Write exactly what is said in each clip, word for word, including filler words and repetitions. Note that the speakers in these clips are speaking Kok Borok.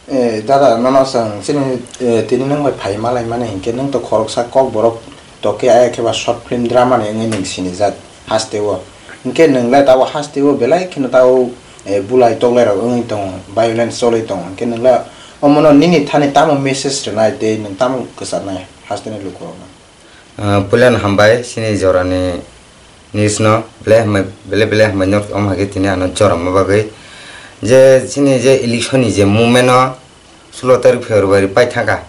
Eh, dada, nono chwng chini, eh, tini nwng bai phai malai mani hinkhe nwng to khoroksa kokborok to khe, aya khe ba short film drama ni wngwi nwng sinijak haste o. Hinkhe nwng le tabuk haste o belai kheno tabuk, eh, bulai toklai rok wngwi tongo, violence cholwi tongo. Hinkhe nwng le omono nini thani tamo message rwnai tei nwng tamo kwcharnai haste ni lukurokno? Ah, puila no hambai chini jorani news no, belai hambai, belai belai hambai norok, omo hai khe tini ano jora ma bagwi. Je chini je election ni je movement no sulo tarik February pai thangkha.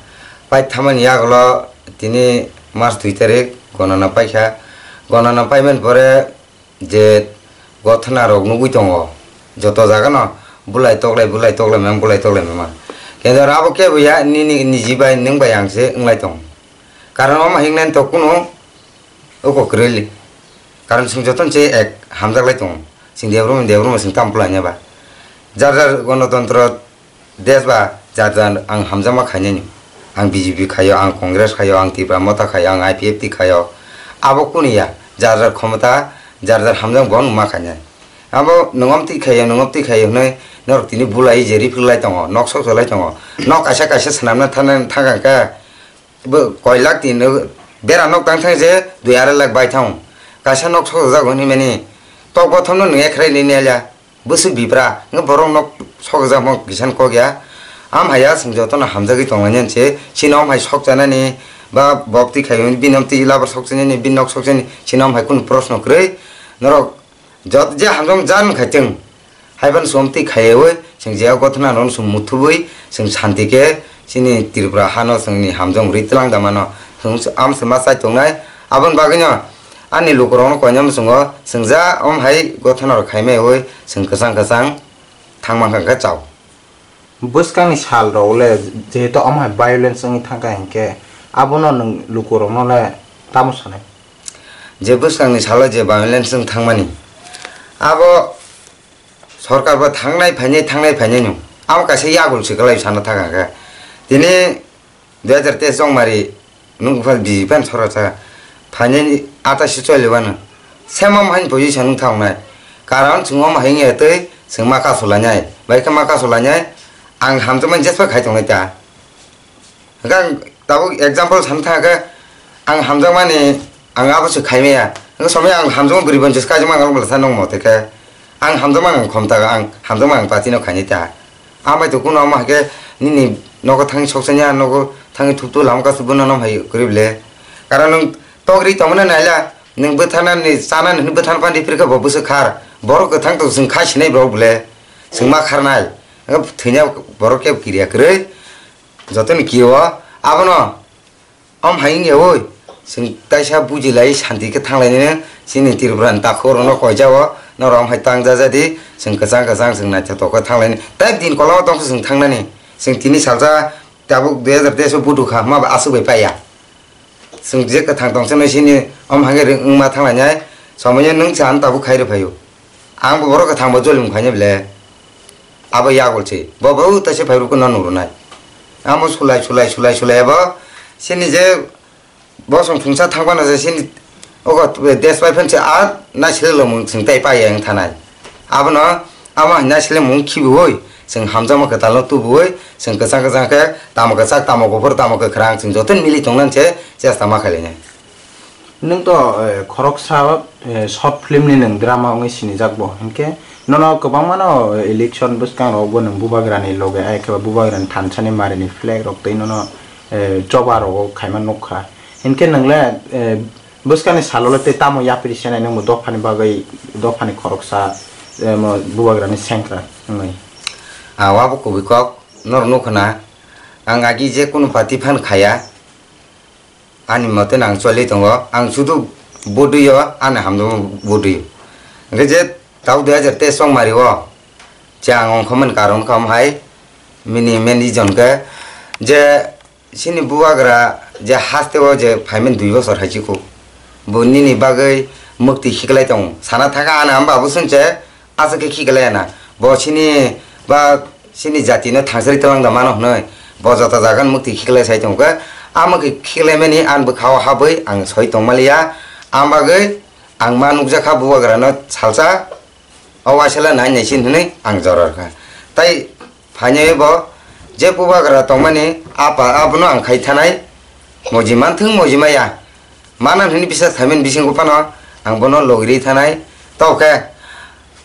Pai thamani yagulo tini March dui tarik gonana paikha. Gonana paimani pore je gothona rok nugwi tongo, joto jaga no bulai toklai, bulai toklai mang, bulai toklai mang. Kendo abo kebo ya, nini, niji bai, nwng bai ang se wnglai tongo. Karon omo hingnai to kunu oko kwrwi li. Karon chwng jotono se ek hamjak lai tongo. Chwng debrum, debrum chwng tamo bulai nya ba. Jar jar gonotontro Desh ba jar jar ang hamjakma khainani. Ang B J P khaio, ang Congress khaio, ang Tipra Motha khaio, ang I P F T khaio. Abo kunu ya, jar jar khomota, jar jar hamjak bo nungma khainai. Abo nungom twi khaio, nungom twi khaio hwnwi norok tini bulai je riphlai tongo, nok sok cholai tongo. Nok kaisa kaisa swnamna thana thang kha, bo koi lakh tin bera nok tang thang je dui arai lakh bai thang. Kaisa nok sok jak hwnwi mani tok bothomno nung ekrai ni nelya. Bwswk bipra, hwnkhe borok nok sokjak mo kisan kok ya. Am hai ya, chwng jotono hamjagwi tonglainani se, chini om hai sokchanani, ba bok twi khaimani, bini om twi labar sokchanani, bini nok sokchanani, chini om hai kunu proshno kwrwi. Norok jot je hamjak jan khai tong, haiban som twi khaiwi, chwng je o gothona no chwng muthubwi, chwng shanti khe, chini Tripura hano chwngni hamjak rwi twlang da mano, chwng am se ma chai tongnai, aboni bagwino, Ani lukurokno koinai muchungo chwng ja om hai gothona rok khaimai oi chwng kwchang kwchang thang mankha khe chao. Bwskangni sal rok le jehetu om hai violence wngwi thangkha hinkhe abono nwng lukurokno le tamo sanai? Je bwskangni salo je violence wng thangmani abo sorkar bo thangnai phainai thangnai phainai no abo kaisa yagul se kwlai sana thang kha tini Dui hajar teis chongmari nwng buphang B J P ni sorkar sa phainani athasi choli wano. Same om haini position wng thangnai. Karon chwng om hai wngya twi chwng ma kasu lainai. Bai khe ma kasu lainai. Ang hamjakmani jespa khai tongnai ta. Hwnkhe ang tabuk example san thang khe ang hamjakmani ang abo se khai maya. Hwnkhe somoi ang hamjakma bwrwi bonsi se kaijak ma ang bwla sa nongmo tei khe. Ang hamjakma ang khom ta ang hamjakma ang party no khainai ta. Amai to kuno omo hai khe nini nogo thangwi soksa nya nogo thangwi thuptu lama kasu bono nom hai kwrwi ble. Karon nwng togri tongmani naila nwng bwthana ni chana ni bwthana pandi phirkha bo bwswk khar. Borok kwthang to chwng khai sinai borok ble. Chwng ma kharnai. Thwina borok kebo kiriya kwrwi. Jotoni kiyo abono. Om hai wngya oi, chwng taisa buji lai santi khe thang lai nini, chini Tripura ni takhuk rok no koijao, norok om hai tang ja ja di, chwng kwchang kwchang chwng naithotok khe thang lai nini. Tai din koloma tong khe chwng thang nani, chwng tini salsa tabuk dui hajar teis o budu kha, hwnba aswk bai paiya. Chwng je kwthang tong chano chini om hai khe wngma thang lai nai, somoi o nwng cha ang tabuk khai rw phai o. Ang bo borok kwthang bo jolim khainai ble. Abo yagul se. Bo bo ta se phai rukun no nurunai. Amo sulai sulai sulai sulai abo sini je bosong thungsa thangba na je sini ogo des pai phan se a na sile lomung sing tai pai yang thanai. Abono amo na sile mung khibiwi sing hamjakma kwtal no tubuwi sing kwchang kwchang khe tamo kwchak tamo kuphur tamo kwkhrang sing joto mili tongnan se chesta ma khailainai. Nwng to, eh, khoroksa, eh, short film ni nwng drama wngwi sinijak bo, hinkhe nono kwbangma no, eh, election bwskang rok bo nwng bubagra ni loge, ai khe bubagra ni thansa ni mari ni flag rok tei nono, eh, choba rogo khaima nukha. Hinkhe nwng le, eh, bwskang ni salo le tei tamo yapri senai nwng bo dopha ni bagwi, dopha ni khoroksa, eh, mo bubagra ni sengkra wngwi. Ah, wabo kubui kok, nor nukha na, ang agi je kunu party phan khaya, Ani mote no ang choli tongo, ang sudu budui o, ani hamjakma budui o. Hingke je tau dui hajar teis chongmari o, je ang ongkhormani karon kha omo hai, mini main reason khe je chini bubagra je haste o je phaimani dui bosor hai chikhu, bo nini bagwi mukti khiklai tongo, sana thaka ani amba bo swnche, Aswk khe khiklai na, bo chini ba chini jati no thangsari twlang da mano hwnwi, bo jota jaga ni mukti khiklai sai tongo khe, a mukti khiklai mani ani bwkha o habwi ang soi tong maliya, ang bagwi ang ma nukjak kha bubagra no salsa, o waisa le nai nai sin hwnwi ang jora rw kha. Tai phainai bo Je bubagra tongmani apa abono ang khai thanai, moji manthung moji maya. Mana hwnwi bisas khaimani bisingo phano ang bono logiri thanai. Tokhe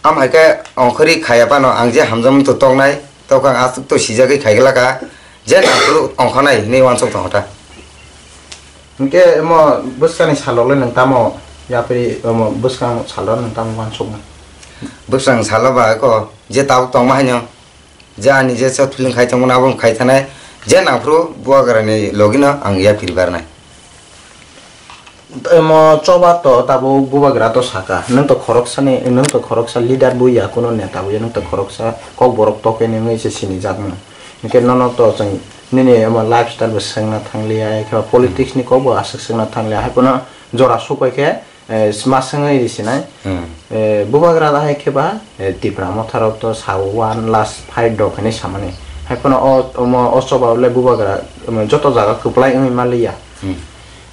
am hai khe ongkhorwi khaya phano ang je hamjakmung to toknai, tokhe ang aswk to sijagwi khaiglaka, je nangphuru ongkhornai hwnwi uansuk tongo ta. Hwnkhe omo bwskangni salo le nwng tamo yapri, omo bwskang salo nwng tamo uansuknai? Bwskang salo ba ko je tabuk tongma haino. Je ani je short film khai tongmani abo khai thanai, je nangphuru bubagrani logino ang yapri barnai. Omo choba to tabuk bubagra to saka, nwng to khoroksani, nwng to khoroksa leader bo ya, kuno neta bo ya, nwng to khoroksa kokborok tokeni wngwi se sinijakmano. Hinkhe nono to chwng nini omo lifestyle bo swngna thangliya, ekhe politics ni kok bo aswk swngna thangliya, hai phano jora supai khe eh, sma swngwi rw sinai. Hmm. Eh, bubagra da hai khe ba, eh, Tipra motha rok to sao one last fight rok hinwi samani. Hai phano o, omo, o choba le bubagra, omo, joto jaga kwplai wngwi maliya. Hmm.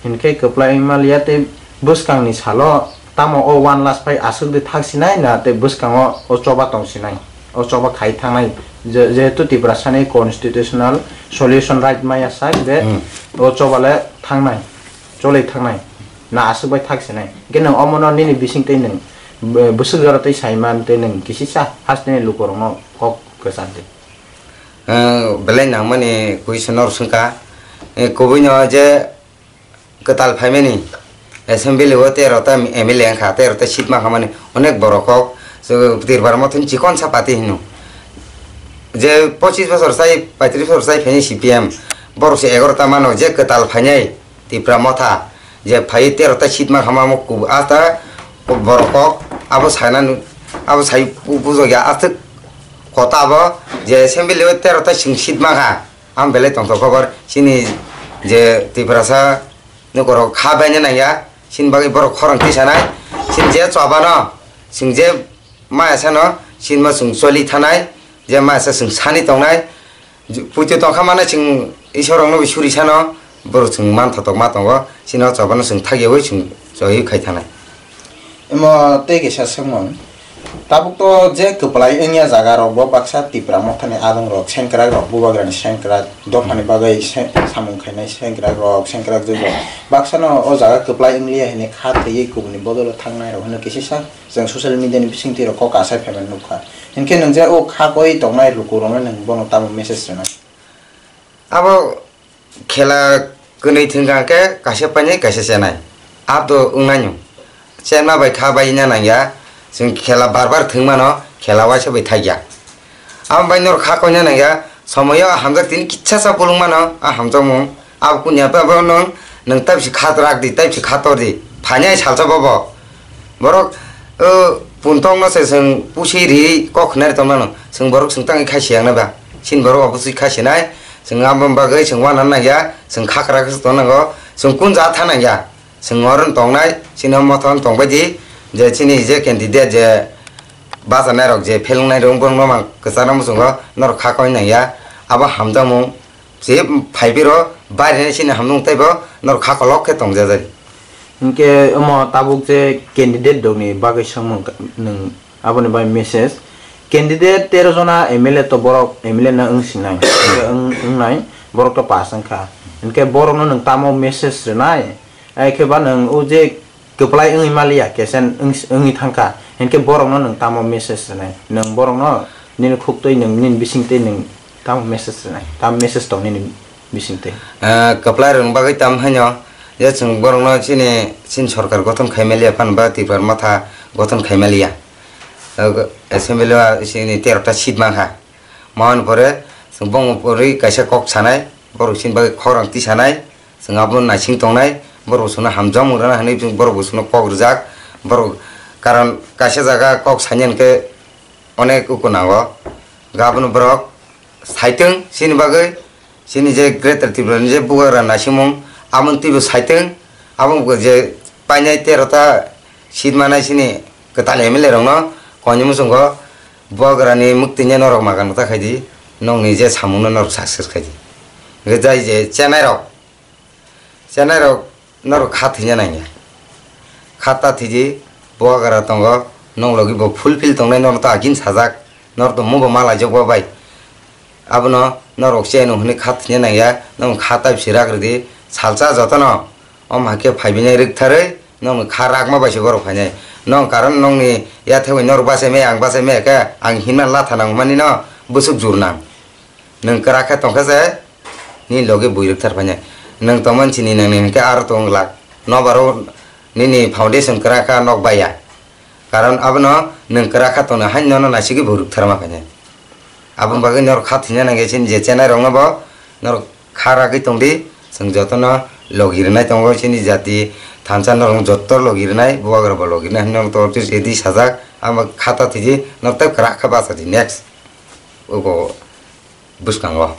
Hinkhe kwplai wngwi maliya tei bwskangni salo tamo o one last fight aswk de thak sinai na tei bwskango o choba tong sinai. O choba khai thangnai. Je-, jehetu Tiprasani constitutional solution right maya sak je Hmm. o choba le thangnai. Cholwi thangnai, na aswk bai thak sinai. Hwnkhe nwng omono nini bising tei nwng, eh, bwswk jora tei saiman tei nwng kisisa hasteni lukurokno kok kwchar di. Eh, belai nangmani question no swngkha. Eh, kubuino je kwtal phaimani assembly o tero ta M L A wngkha, tero ta seat mankha mani onek borok kok. So, Tripura mothani chikon sa party hino. Je pochis bosor sai, paitris bosor sai phaini C P M, borok se egaroh ta mano je kwtal phainai. Tipra motha je phai tero ta seat mankha ma mo kubu asta borok kok abo saina nu-, abo sai pu-, pujo ya aswk kota abo je assembly o tero ta sing seat mankha. Am belai tongthok khobor chini je Tiprasa nukorok kha baina nangya chini bagwi borok khorang tisanai chini je chobano chwng je maya sano chini ma chwng choli thanai je maya sa chwng sani tongnai. Puito tongkha mano chwng Isorokno suri sano, borok chwng manthotok ma tongo, chini o chobano chwng thakyaui chwng choiwi khai thanai. Imo tei kaisa swngmung, tabuk to je kwplai wngya jaga rok bo baksa Tipra mothani adong rok, sengkrak rok, bubagrani sengkrak, dophani bagwi se-, samung khainai sengkrak rok, sengkrak jwk rok, baksa no o jaga kwplai wngliya hinwi kha thwiwi kubuni bodolo thangnai rok hino kisa sa. Chwng social media ni bisingtwi rok kok asai phaimani nukha. Hinkhe nwng je o kha koi tongnai lukurokno nwng bono tamo message rwnai? Abo khela kwnwi thwngkha hwnkhe kaisa painai kaisa chenai. Abo wngnai no. Chenma bai kha bai na nangya. Chwng khela bar bar thwngmano khela waisa bai thakya. Amo bai norok kha koina nangya, somoyo a hamjak tini kisa sa bolong mano, a hamjakmung. Abo kunya pa bo nwng, nwng taibsi kha rak di, taibsi kha tor di. Phainai salsa bobo. Borok, o, puntokno se chwng pusi ri kok khnari tongmano. Chwng borok chwng tangwi kha siyang na ba. Chini borok obo swi kha sinai. Chwng abo bagwi chwng wana nangya, chwng kha krak se tong nango. Chwng kun ja tha nangya. Chwng oro tongnai, chini o motha o tongbai di, je chini je candidate je bachanairok je phelwngnai rok, borokno mang kwchangma muchungo norok kha koi nangya, abo hamjakmung je phaiphiro baireni chini hamjakmung teibo norok kha kolok khe tongjajak. Hinkhe omo tabuk je candidate rokni bagwi swngmung nwng aboni bai message, candidate tero jona M L A to borok M L A no wng sinai, wng, wngnai, borok to pass wngkha. Hinkhe borokno nwng tamo message rwnai? Ai khe ba nwng o je kwplai wngwi maliya, kesen wng-, wngwi thangkha, hinkhe borokno nwng tamo message rwnai? Nwng borokno nini khuktwi nwng nini bisingtwi nwng tamo message rwnai? Tamo message tong nini bisingtwi? Ah, kwplai rwng bagwi tam haino je chwng borokno chini, chini sorkar gothon khai maliya, phan ba Tipra motha gothon khai maliya. Ah, assembly o chini tero ta seat mankha. Mohon pore chwng bongni pore kaisa kok sanai, borok chini bagwi khorang tisanai, chwng abono naising tongnai, borok bo chwngno hamjakmung rwna hinwi borok bo chwngno kok rwjak, borok karon kaisa jaga kok sanya hinkhe onek uku nango, abono borok saitwng chini bagwi, chini je Greater Tripura ni je bubagra naisingmung, aboni twibo saitwng, abo je painai tero ta seat manai chini kwtal M L A rokno koinwi muchungo, Bubagrani mwktwino norok magan ta khai di, nokni je samungno norok success khai di. Hwnkhe jai je chenai rok, chenai rok norok kha thwina nangya. Kha ta thwi di, bubagra tongo, nok logi bo fulfill tongnai norok to agin sajak, norok to mubo malaijak bo bai. Abono norok cheno hwnwi kha thwina nangya, nokni kha tai bisi rak rwdi, salsa jotono. Omo hai khe phaibinai rwktharwi nokni kha rakma bai se borok phainai. Nokni karon nokni yathegwi norok bachai maya, ang bachai maya khe ang hinmani latha nangmani no bwswk jur nang. Nwng kwrak khe tongkha se nini logi bui rwkthar phainai. Nwng tongmani chini nangni hwnkhe aro tong glak. Nobaro nini foundation kwrak kha nok baiya. Karon abono nwng kwrak kha tongna hai nono naisigwi bui rwktharma phainai. Aboni bagwi norok kha thwina nangya chini je chenai rokno bo norok kha ragwi tongdi. Chwng jotono logi rwnai tongo chini jati thansa norok joto logi rwnai bubagra bo logi rwnai norok to twi sajak amo kha ta thwidi norok tei kwrak kha bachadi next. Ugo bwskango.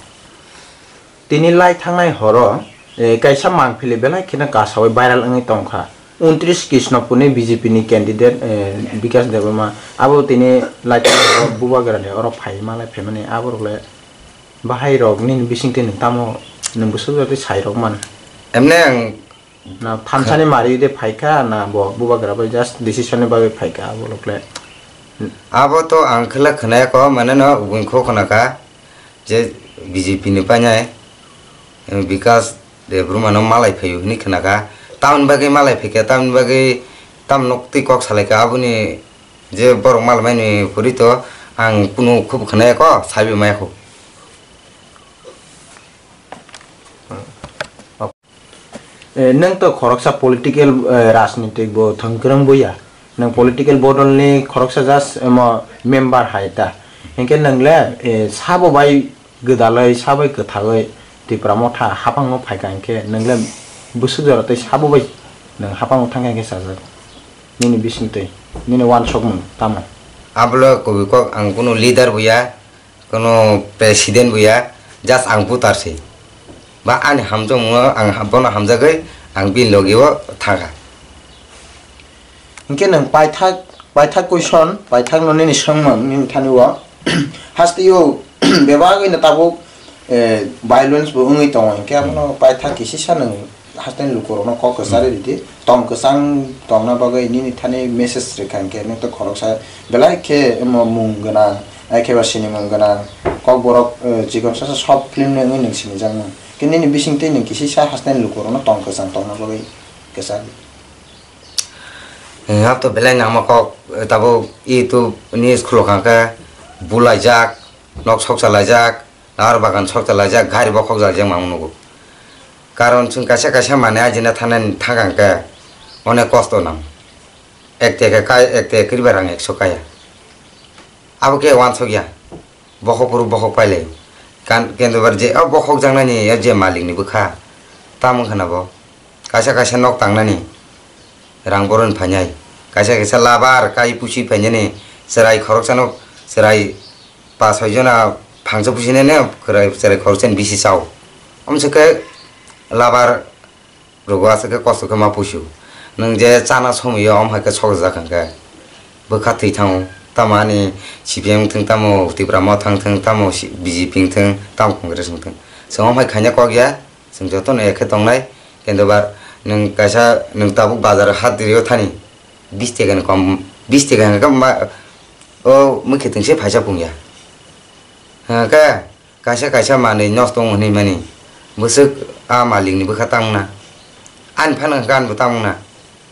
Tini lai thangnai horo, eh, kaisa mangpili belai kheno kasawi viral wngwi tongkha. Untris Krishnopurni B J P ni candidate, eh, Bikash Debbarma abo tini lai thangnai horo bubagrani oro phai malai phaimani aborok le bahai rok nini bisingtwi nwng tamo nwng bwswk jagwi sai rok man. Emne ang Na thansani mari de phaikha na bo bubagra bai just decision ni bagwi phaikha abo lokle. Abo to ang khwlak khwnaya ko mane no ubui kho khwnakha je B J P ni painai Bikash Debbarma no malai phaio hwnwi khwnakha. Tamoni bagwi malai phaikha, tamoni bagwi tam nok twi kok salaikha aboni je borok malai mani puri to ang kunu khub khwnaya ko sabi maya kho. Eh, nwng to khoroksa political, eh, rajnitik bo thwngkwrwng buya. Nwng political bodol ni khoroksa just, emo, member hai ta. Hinkhe nwng le, eh, sabo bai gwdalwi, sabo bai kwthagwi Tipra Motha hapang no phaikha hinkhe nwng le bwswk jora tei sabo bai nwng hapang no thangkha hinkhe sajak. Nini bisingtwi, nini wansokmung tamo? Abo le kubui kok ang kunu leader buya. Kono president bo ya, just ang voter se. Ba ani hamjakmungo ang ha-, bono hamjagwi ang bini logi o thangkha. Hinkhe nwng paithak, paithak question, paithak no nini swngmung nini thani o. Haste o bebak ino tabuk, eh, violence bo wngwi tongo. Hinkhe abono paithak kisisa nwng Hasteni lukurokno kok kwchari ridi. Tong kwchang tongna bagwi nini thani message rwkha hinkhe nwng tei khoroksa belai khe omo mung gwnang, ai khe ba sinimung gwnang, kokborok, eh, chikon sasa soft film ni wngwi nwng sinijakmung. Khe nini bisingtwi nwng kisisa hasteni lukurokno tong kwchang tongna bagwi kwchari. Nwng to belai nangma kok, eh, tabuk YouTube ni school o kha khe bulaijak, nok soksa laijak, Nahar bagan sokta laijak, gari bokhok jak jeng mangno nugo. Karon chwng kaisa kaisa manwi ajina thanani thangkang khe onek kosto nang. Ek teke kai, ek teke kwrwi ba rang ekso kaya. Abo khe wansok ya. Bokhok phuru bokhok pailai. Kan, kendo bar je, o bokhok jaknani, o je malikni bwkha. Tamo wngkha na bo. Kaisa kaisa nok tangnani rang boron phainai. Kaisa kaisa labar kai pusi phainani. Chwrai khoroksano, chwrai pa soi jona phangsa pusinene kwrai chwrai khoroksani bisi chao. Omswkhe labar rogo aswkhe kosto khe ma pusio. Nwng je chana somoio om hai khe sokjak hwnkhe bwkha thwi thango. Tamo ani C P M wngthwng, tamo Tipra Motha wngthwng, tamo si-, B J P wngthwng, tamo Congress wngthwng. Chwng om hai khaina kok ya. Chwng jotono ekhe tongnai, kendo ba nwng kaisa nwng tabuk bazar hat rio thani bis tekani kom, bis teka hwnka ma, o mui khe twngse phaisa pungya. Hwnka kaisa kaisa manwi nosto wng hwnwi mani bwswk a malikni bwkha tangna. Ani phano hwnka ani bo tangna.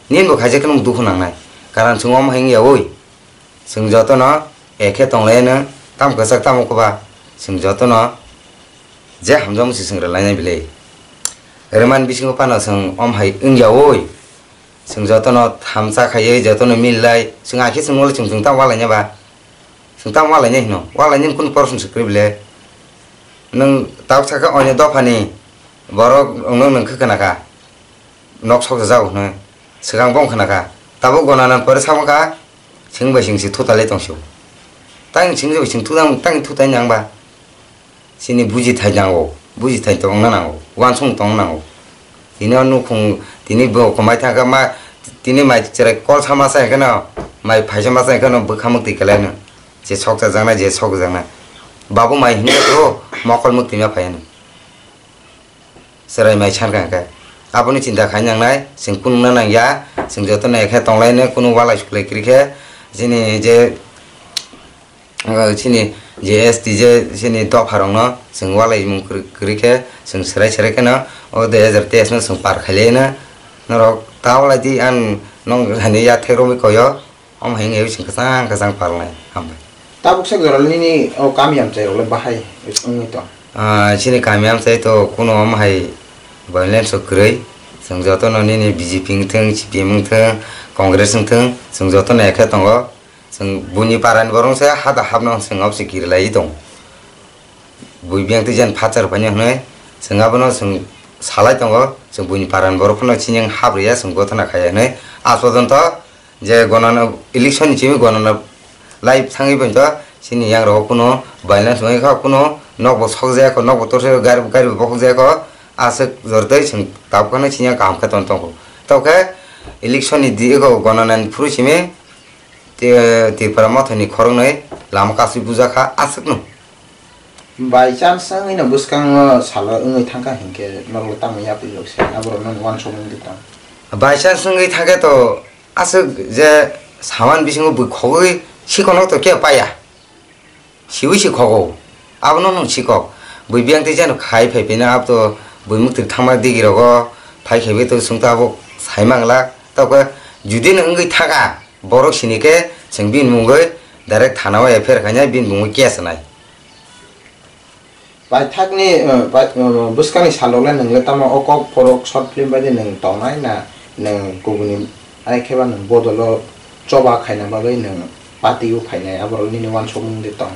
Nini bo khaisa khe nwng dukhu nangnai. Karon chwng omo hai wngya oi. Chwng jotono ekhe tonglaino, tamo kwchak tamo kwba, chwng jotono je hamjakmung se chwng rwlainai bile. Rwmani bisingo phano chwng om hai wngya oi. Chwng jotono thamsa khaiwi, jotono millai, chwng akhe chwng nole chwng chwng tamo walaina ba? Chwng tamo walainai hino? Walainani kunu porosno se kwrwi bile. Nwng tabuk sakha onyo dophani borok nwng nwng khe khna kha. Nok sok jak hwnwi swkang bong khna kha. Tabuk gona nang pore samo kha, sing bai sing se thutalai tong sio. Tang sing bai sing thutang, tang thutai nang ba. Sini buji thai nango, buji thai tong na nango, wansong tong nango. Tini o nukhung, tini bo komai thang kha ma, tini mai chwrai kol sama sa khe no, mai phaisa ma sa khe no bwkha muk twi kelai no. Je sok jak jaknai, je sok jak jaknai. Babu mai hinwi ko mokol muk twi ma phai no. Chwrai mai san kha hwnkhe. Aboni chinta khai nangnai, chwng kunukna nangya, chwng jotono ekhe tonglaino, kunu walai suklai kwrwi khe, chini je, uh, chini J S T J chini dopharokno chwng ualaimung kwrwi, kwrwi khe chwng swrai swrai kheno o dui hazar teis no chwng par khailai no norok ta ualai di, ang nong hani yathek romwi koyo. Omo hai wngwi chwng kwchang kwchang parlai. Hambai. Tabuk sak jora nini o kami amchai rok le bahai wngwi tong? Ah, chini kami amchai to kuno omo hai violence o kwrwi. Chwng jotono nini B J P wngthwng, C P M wngthwng, Congress wngthwng, chwng jotono ekhe tongo. Chwng buini parani borok se hada hapno chwng obse kirilai tongo. Bui biyang twi jan phatar paino hwnwi chwng abono chwng salai tongo, chwng buini parani borok phano chini wng hap rwya, chwng gotona khaiya hwnwi. Aaj pojonto je gonana election ni simi gonana live thangwi pojonto chini yangrogo kuno violence wngwi kha, kuno nokbo sokjaya kho, nokbo torse gari, gari bo bokhokjaya kho, aswk jortwi chwng tabuk phano chini yang kaham khe ton tongo. Tokhe election ni digo gonana ni phuru simi Ti-, Tripura mothani khoroknwi lama kasui bujakha aswkno. By chance wngwi no bwskango salo wngwi thangkha hinkhe norok tamo yapri rok se aborok no uansukmung di tong? By chance wngwi thangkhe to aswk je saman bisingo bui khogwi sikonok to khe paiya. Siwi si khogo. Abono nwng sikok. Bui biyang tei jeno khai phai phino abo to bui mwktwk thangma digi rogo phai khe to chwng to abo sai manglak. Tokhe judi nwng wngwi thaka borok sini khe chwng bini mungwi direct thana o F I R khainai bini mungwi case nai. Paithakni, eh, pai-, eh, bwskangni salrok le nwng le tamo o kok phorok short film bai de nwng tongnai na nwng kubuni ai khe ba nwng bodolo choba khaina bagwi nwng party o phainai aborok nini uansukmung de tong?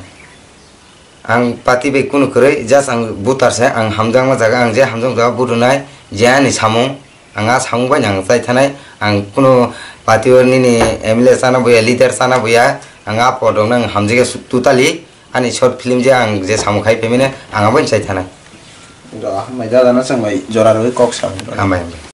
Ang party bai kunu kwrwi, just ang voter se, ang hamjakma jaga, ang je hamjakma jaga vote rwnai, je ani samung, ang a samung bai ang chai thanai, ang kunu party o nini M L A chana buya, leader chana buya, ang a podok no ang hamjagya su-, totally, ani short film je ang je samung khai phaimani, ang abo chai thanai. Hambai dada no chwng bai jora rwwi kok samung. Hambai, hambai.